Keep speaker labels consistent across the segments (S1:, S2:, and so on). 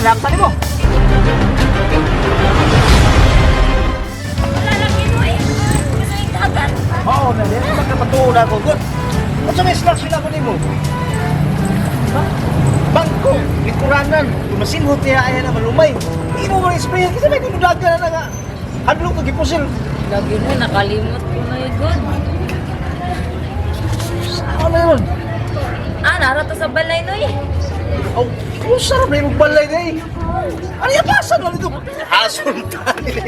S1: Kanapsan mo.
S2: Wala lang ginoy. Gusto yung dagat.
S1: Oo, na din magkapatuo na ako. Good. Unsa may snacks sila ko nimo? Bangko, likuranan, tumasinhot niya ay na malumay. Imo mo spray kasi may dinudagan na nga. Hadlok ka gipusil.
S2: Lagi mo, nakalimot ko na yun. God.
S1: Saan na yun?
S2: Ah, narato sa balay noy.
S1: Oh, kung sarap na yung balay na eh. Ano yung pasan lang ito? Hasol tayo.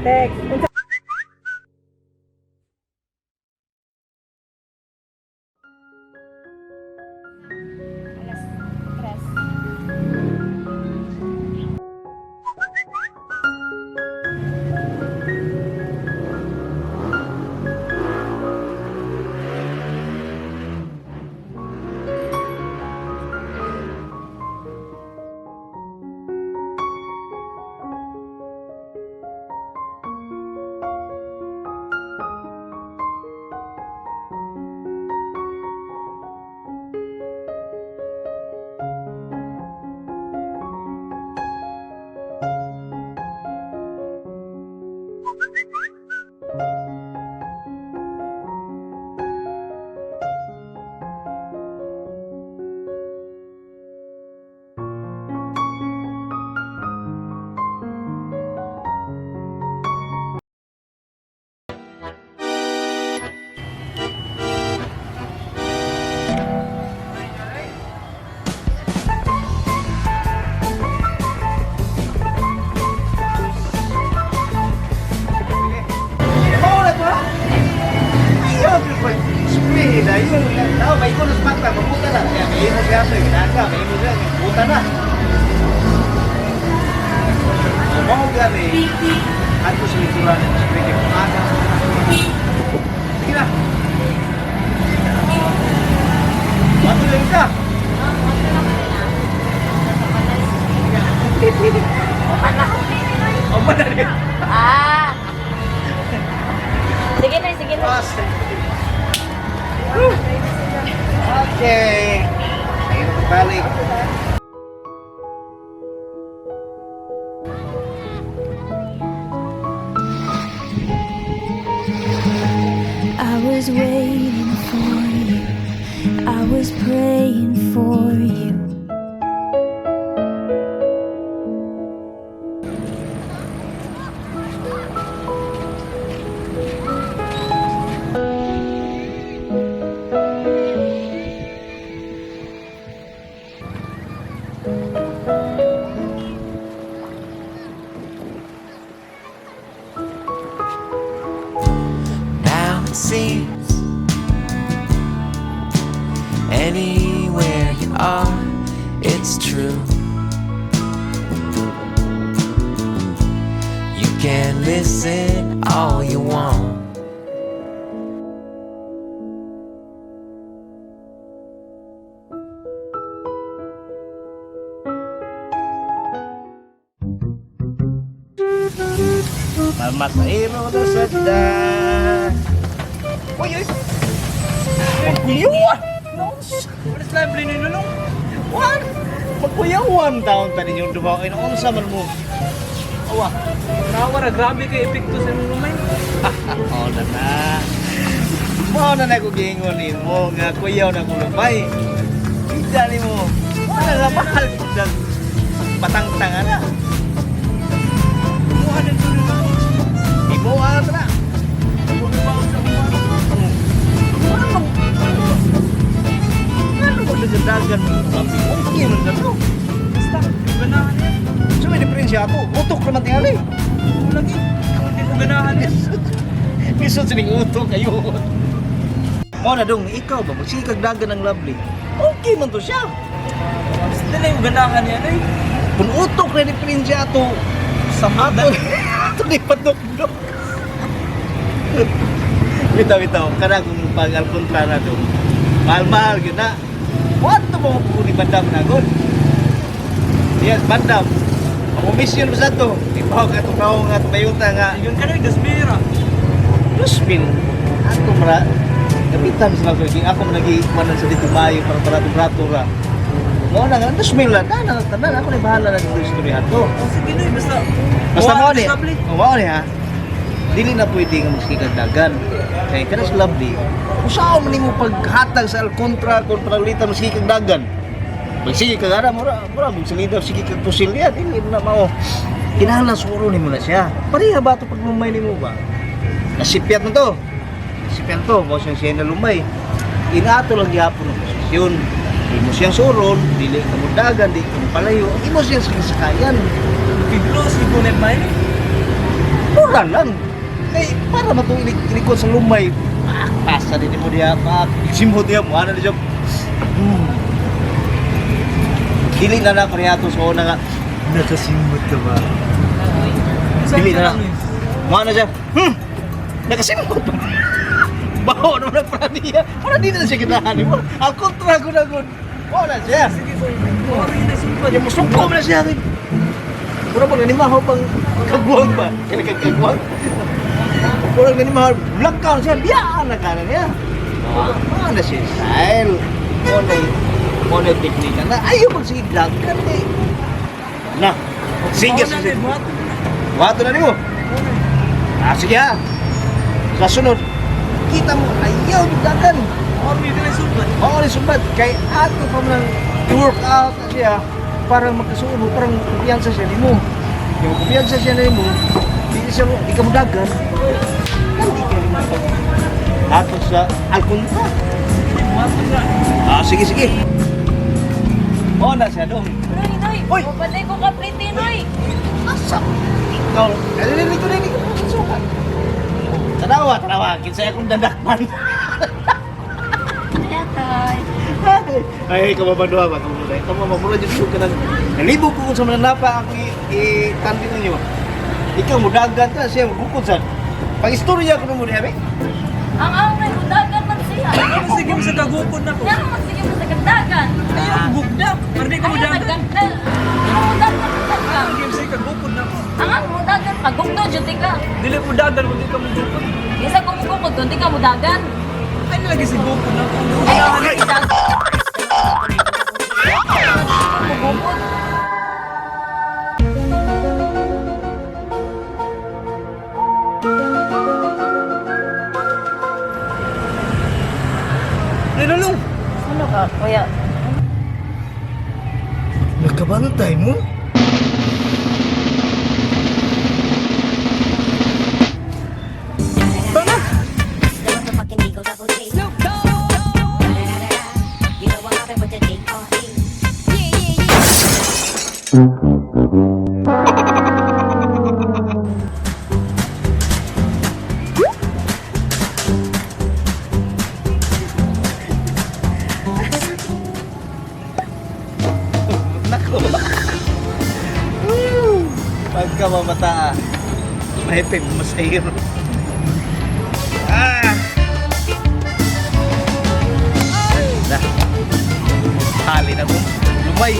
S3: Text.
S2: Alas 3.
S1: Oo na to ha? Ayaw, spray na yun. Tao, may ikunos magta, mabuta na. Kaya may imo siya ito, ginaka, may imo siya, mabuta na. Mao gani, ato sa likuran ng spray kay aga. Sige na. Ano ka? Oh, madali.
S2: Ah! Sige na, sige na.
S1: Okay. Ayun pagbalik.
S3: I was waiting for you. I was praying for you.
S4: Now it seems anywhere you are, it's true. You can listen all you want.
S1: Mamatay mo na sa da. Uy, uy! Magkuyawan!
S5: What is library ni Nunong?
S1: Wan! Magkuyawan taon ta ninyong dumaw. Ay, sa man mo.
S5: Awa. Nawa ra grabe kay epekto sa Nunong.
S1: Oo na na. Mao na na ko giingon nimo nga kuyaw na ko lumay. Kita nimo. Wala na mahal dag patangtangan na.
S5: Kuha na Nunong.
S1: Imo ang na. Ano ba nagdagan mo? Okay man ka to.
S5: Basta ganahan niya.
S1: So may diferensya ako. Utok naman tingali.
S5: Lagi. Hindi ko ganahan niya.
S1: Lisod sining utok kayo. Mo na dong, ikaw ba magsikag dagan ng lovely. Okay man to siya.
S5: Basta na yung ganahan niya ay.
S1: Kung utok na diferensya ato,
S5: Sama
S1: ato, ato di padok-dok. Bitaw bitaw, kada kung pag alkontra na dong. Mahal-mahal gyud na. What mo ko ni bandam na gud? Yes, bandam. Ang mission mo sa to, ipaw ka itong kaong nga tumayuta nga.
S5: Ingon ka na dasmira.
S1: Dustbin. Ako mara, kapitan sa mga ako man nagi manan sa dito mayo para para brato ra. Mo na nga dustbin lang na tanan ako ni bahala na dito istorya to.
S5: Oh, sige na basta.
S1: Basta
S5: Kuha
S1: mo ni.
S5: lovely.
S1: Oh, mao ni ha. Dili na pwede nga magsikag dagan. Kay kana sa lovely. Kung saan man nimo paghatag sa alkontra kung pananglitan masikag dagan. Magsige ka gara mura mura magsalida sige kag pusil yan dili na mao. Kinahanglan suro nimo na siya. Pareha ba to pag lumay nimo ba? Nasipyat na to. Nasipyat to, mao siyang siya na lumay. Inato lang gihapon ang posisyon. Imo siyang suron, dili ka mo dagan, di ka mo palayo. Imo siyang sakay-sakayan.
S5: Piglos ni kunet man.
S1: Mura lang. Kay para matuilig ilikod sa lumay. Ah, pasa din mo diha, pa. Simho diha mo ana diha. Dili na na pareha to sa una nga. Nakasimot ka ba? Dili na na. Mo na siya. Nakasimot ba? Baho na na para niya. Para di na siya ganahan mo. Ang kontra ko na gud. Mo na siya.
S5: Sige sir. Kuha rin na sumpa.
S1: Yung musuko na siya. Mura pag nanimahaw pang kagwang ba? Kaya kagwang. Mura nanimahaw, blackout siya, biyaan na ka na niya. Ah, na siya style. Mo na teknika na. Ayaw magsiglag ka na eh. Na, sige, sige. Wato na nimo. Ah, sige ha. Sa sunod, kita mo, ayaw dagan. Oo, rin sumbat. Kay ato pa man i-work out na siya para magkasuno, parang kumpiyansa siya nimo. Yung kumpiyansa siya nimo, di siya di ka mudagan. Hindi ka nimo pag ato sa alkontra. Ah, sige, sige. Oo na siya dong.
S2: Noy, Noy!
S1: Uy!
S2: Mabalay ko ka, pretty, Noy!
S1: Asa? Ikaw, dali dito dali ko sukat. Tanawa, tanawa, kinsay akong dadakpan.
S2: Yatay.
S1: Ay, kababaduha ba? Kababaduha. Ikaw mamura dyan ka ng... Nalibog ko kung sa mananapa ako i-tandi ninyo. Ikaw, mudagan ka siya, magbukod saan. Pag-istorya ko na mo niya,
S2: Ang ang Noy, udagan man siya.
S5: Ano sige mo sa kagukod na ko?
S2: Nga mo sige mo sa kagdagan.
S5: Ayaw gugda. Para di ka mo
S2: Ayaw
S5: dagan.
S2: nagdagdag. Ano mo dagan ka?
S5: Sige mo sa kagukod na ko.
S2: Angan mo dagan pagugdo jud ka.
S5: Dili mo dagan kung di ka mo gukod.
S2: Isa kumugukod di ka mo dagan.
S5: Ay lagi si gukod na ko.
S2: Ay, dagan. Mugukod.
S5: Nilulong.
S2: Ano ka, kuya?
S1: Nakabantay mo? Nako. Woo! Pagka mamata, mahipig masahiro. Ah! Na. Hali na ko. Lumay.